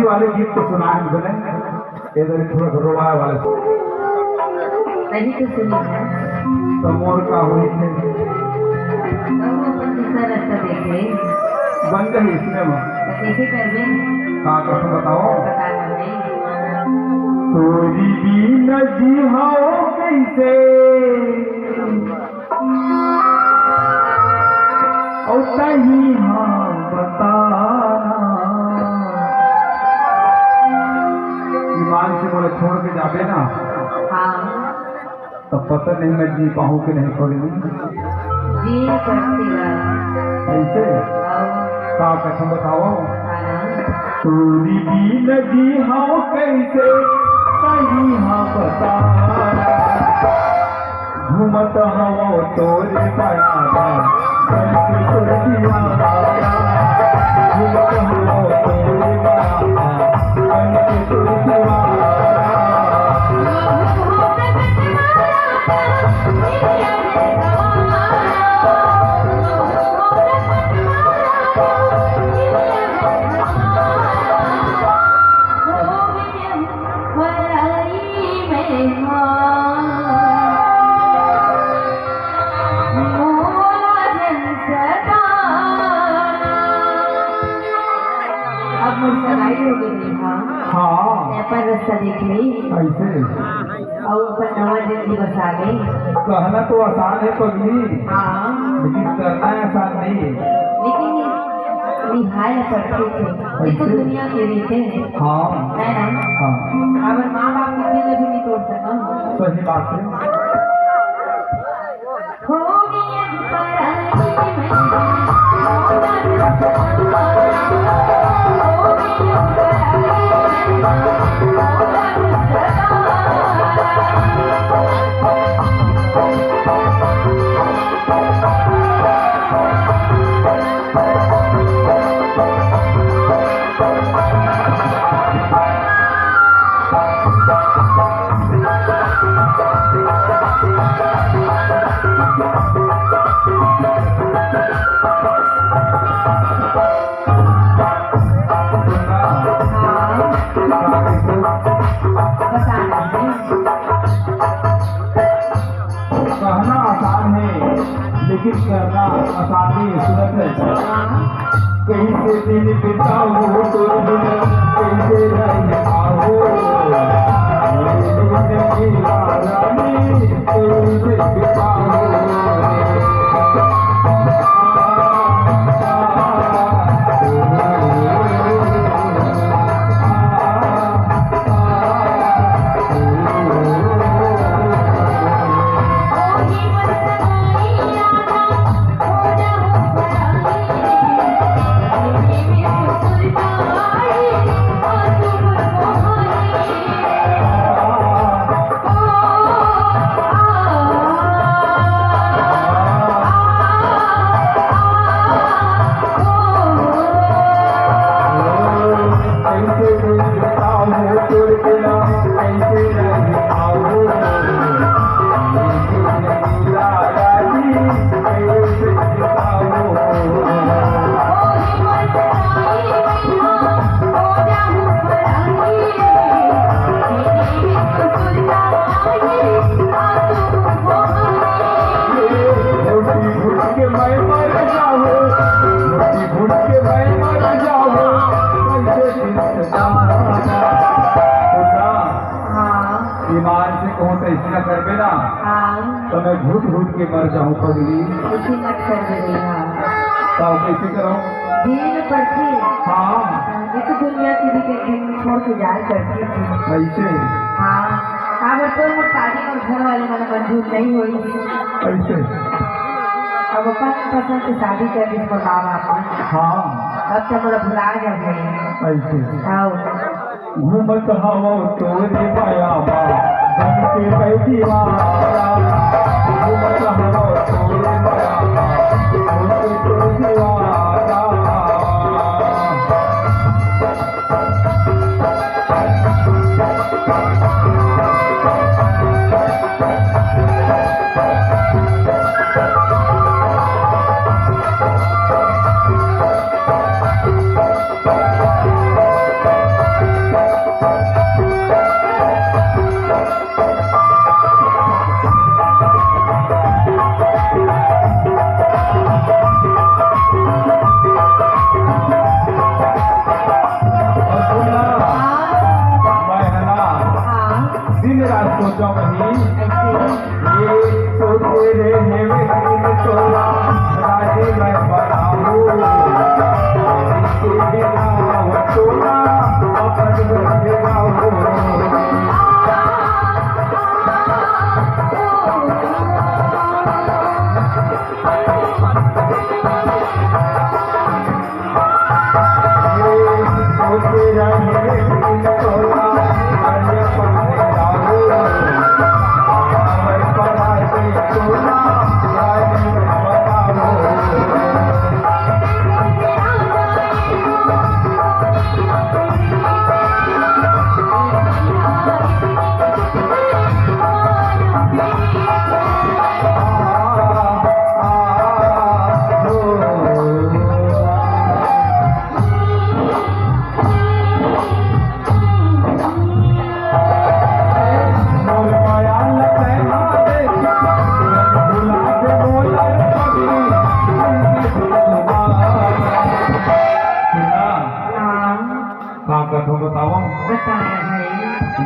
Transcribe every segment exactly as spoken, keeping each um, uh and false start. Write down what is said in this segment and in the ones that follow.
वाले गीत तो सुना है बोले, इधर थोड़ा सा रोवाए वाले। नहीं तो सुनी है। तो मोर का हुई थे? तब वो अपन दूसरा रास्ता देख ले। बन गई इसमें वो। तो कैसे करबे? का कसम बताओ? बता दे। तोरी बिना जीहाओ कैसे? अउ तही हाँ बताना। ईमान से बोले, छोड़ के जाबे ना, हाँ। तो पता नहीं मैं जी पाऊँ कि नहीं पगली। जी पड़ती है। कैसे? हाँ। का कसम बताओ? हाँ। तोरी बिना जीहाओ कैसे, तही हाँ बताना। घूमत हवो तोरे बयाना, बन के तोर दीवाना। घूमत हवो तोरे बयाना, बन के तोर दीवाना। अब मोर सगाई हो गई, हाँ। हाँ। अपन रास्ता देख ली। कैसे? अउ अपन नवा जिंदगी बसा ले। कहना तो आसान है पगली, हाँ। लेकिन करना आसान नहीं है। लेकिन निभाए पड़थे, ये तो कैसे? दुनिया के रीते है। हाँ। है ना? हाँ। अपन माँ बाप के दिल भी नहीं तोड़ सकम। सही बात है। कहना आसान है, लेकिन करना आसान नहीं है। सुनत है, कैसे दिन बिताऊं तोर बिना, कैसे रह पाऊं? मेरे जीवन की रानी, कैसे बिताऊं? ईमान से कहूँ तो ऐसी ना करबे ना, हाँ। तो मैं घुट घुट के मर जाऊँ पगली। ऐसी मत करबे भैया। तो कैसे करूँ? दिन पड़थे। हाँ। ये तो दुनिया की भी एक दिन छोड़ के जाए करती थी। कैसे? हाँ। अब तो मोर शादी मोर घर वाले मन मंजूर नहीं होई। कैसे? अब अपन पसंद से शादी कर दी मोर माँ बाप ने। हाँ। अब तो मोला भुला गए। कैसे? हाँ। घूमत हवो तोरे माया मा, बन के मैं दीवाना। घूमत हवो तोरे माया मा, बन के तोर दीवाना।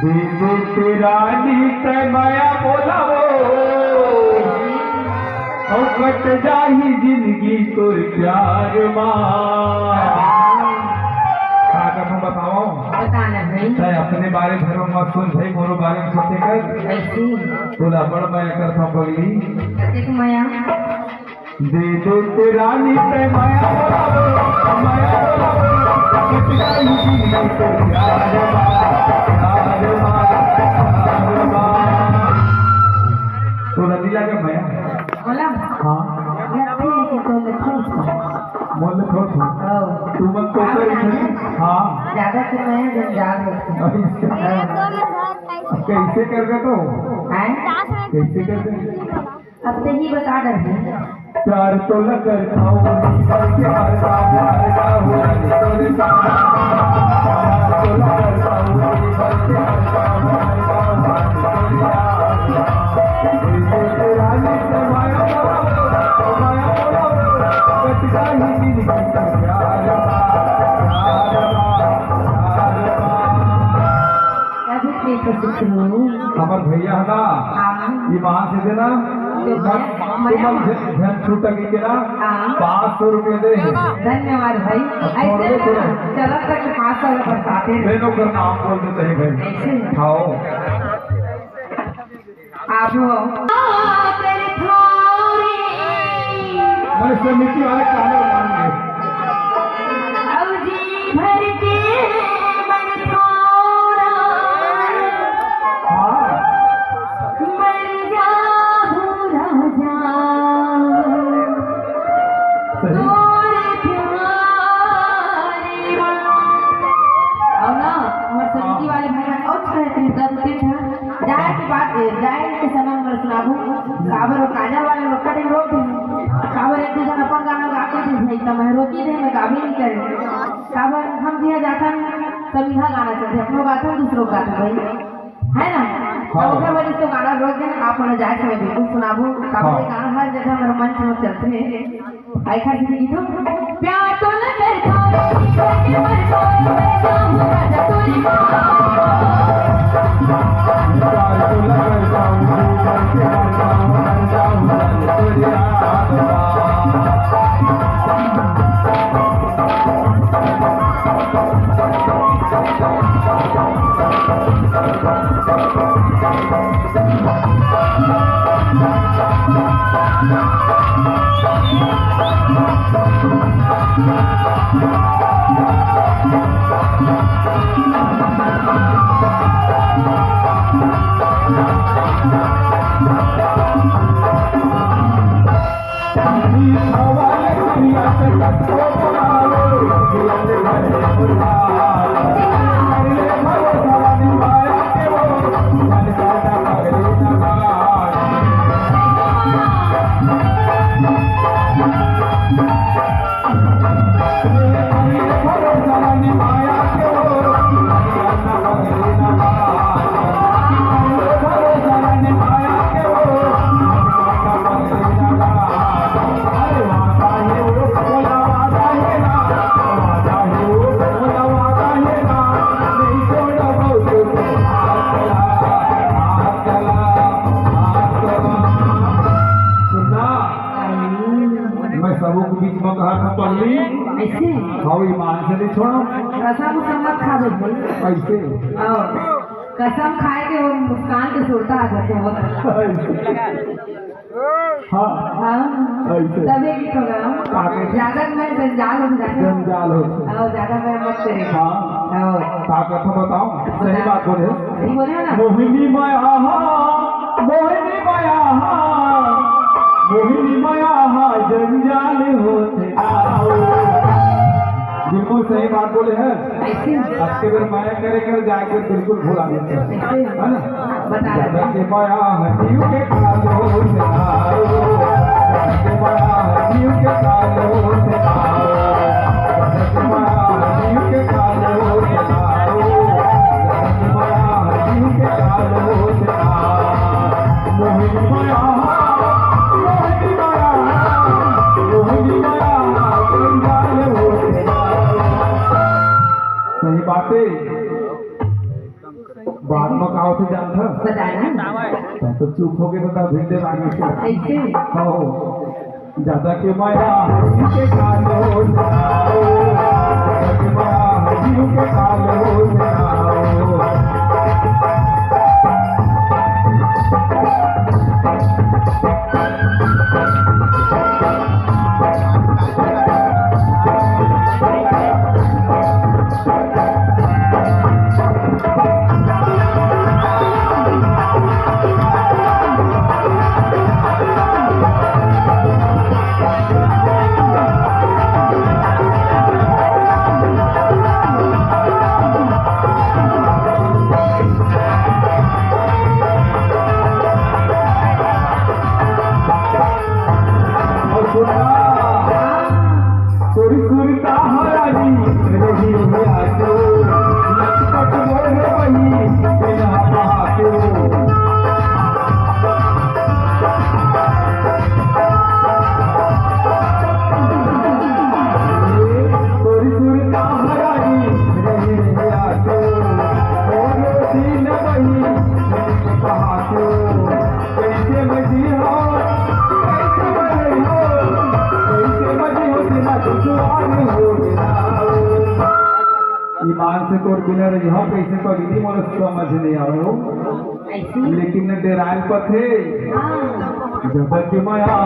दे दे ते रानी तै मया बोलावो, अउ कट जाही जिंदगी तोर प्यार मा। का करहूं बतावव? बता ना भाई। तै अपने बारे घर में मत सोच भाई, मोरो बारे में सोचे कर। कैसे? तोला बड़ मया करथंव पगली। कतेक मया? दे दे ते रानी तै मया बोलावो, मया बोलावो, कट जाही जिंदगी तोर प्यार मा, प्यार मा, प्यार मा। तोला नइ लागे मया? बोला। हाँ। लगथे कि तोला लगथे। मोला लगथे। हाँ। तुमन तो कर ही नहीं। हाँ। ज्यादा तो मया जंजाल होथे। अइसे। हाँ। कैसे करबे तो? हैं? कैसे करबे? अब ते ही बता डरही। प्यार तो लग करता हूँ, करके मरता हूँ, मरता हूँ, तोरे साथ। प्यार तो लग करता हूँ, करके मरता हूँ, मरता हूँ, तोरे साथ। दिल से रानी से माया बोला, माया बोला, कट जाही जिंदगी का प्यार, प्यार, प्यार। अभी देखो सुखनू। हमर भैया है ना, हाँ। ये वहाँ से देना, तो तुमन मैं, मैं झन, झन छूटा के ना, हाँ। पाँच सौ रुपये दे। धन्यवाद भाई। अब छोड़ ऐसे दे ना, थोड़ा। चलत तक पाँच सौ रुपये साथे। बहनों का नाम बोल देते हैं भाई। ऐसे? खाओ। आबो। मैंने समिति वाले काले मांगे। अब जी भर के मन थोड़ा। हाँ। मर जाहूँ राजा। सही। तोरे प्यारे मा। अब ना, हमर समिति वाले भाई मन और छह तीन दस दिन था। जाए के बाद, ए, जाए के समय में सुनाबो, काबर वो काजल वाले लोग कटिंग रोक दी। काबर एक दू झन अपन गाना गा के दी भाई, त मैं रोकी दे, मैं गाबे नहीं करे। काबर हम जिया जाथन, सब इहा गाना चलथे, अपनो गाथन, दूसरो गाथन भाई, है ना? हाँ। तो ओकर वजह से गाना रोक दे, आप मन जाए समय बिल्कुल सुनाबो, काबर हाँ। ये गाना हर जगह हमारे मंच में चलथे। आई खा दीदी गीत। प्यार तो न कर पाए, के मर पाए, मैं जाऊँ राजा तोरी माँ। प्यार तो न कर पाऊँ, के मर पाऊँ, मैं जाऊँ राजा तोरी माँ। सुनना, मैं सबो के बीच में कहा था पगली। ऐसे? हाँ, ईमान से नहीं छोड़ो। कसम से मत खा दे भाई। ऐसे? और कसम खाए के वो मुस्कान के सुरता आ जाते हैं। हाँ। हाँ। ऐसे। तबे की तो गाँव। आगे। ज्यादा मैं जंजाल हो जाते। जंजाल हो। और ज्यादा मैं मत करे। हाँ। और का कथा बताऊं? सही बात बोले। सही बोले ना? मोहिनी माया, मोहिनी माया, मोहिनी माया, जंजाल होथे। बिल्कुल सही बात बोले हैं। ऐसे? अब के बेर माया करे कर जाके बिल्कुल भुला देते हैं। ऐसे? है ना? बता दे। जगत के माया हटियो के कालो से आओ। जगत के माया हटियो के कालो से आओ। जगत के माया हटियो के कालो से आओ। जगत के माया हटियो के कालो से आओ। मोहिनी माया, मोहिनी माया, मोहिनी माया, कंगाल हो गया। सही बात है। बाद में का होथे जानथस? बताना। तैं तो चुप होगे, बता, भिंडे लागे से। ऐसे? हो। ज्यादा के मया, के कालो जाओ। ज्यादा के मया, के कालो जाओ। ईमान से तोर बिना रहिहौं कइसे पगली, मोला समझ नइ आवय। लेकिन न डेराय ल परथे। जब के मया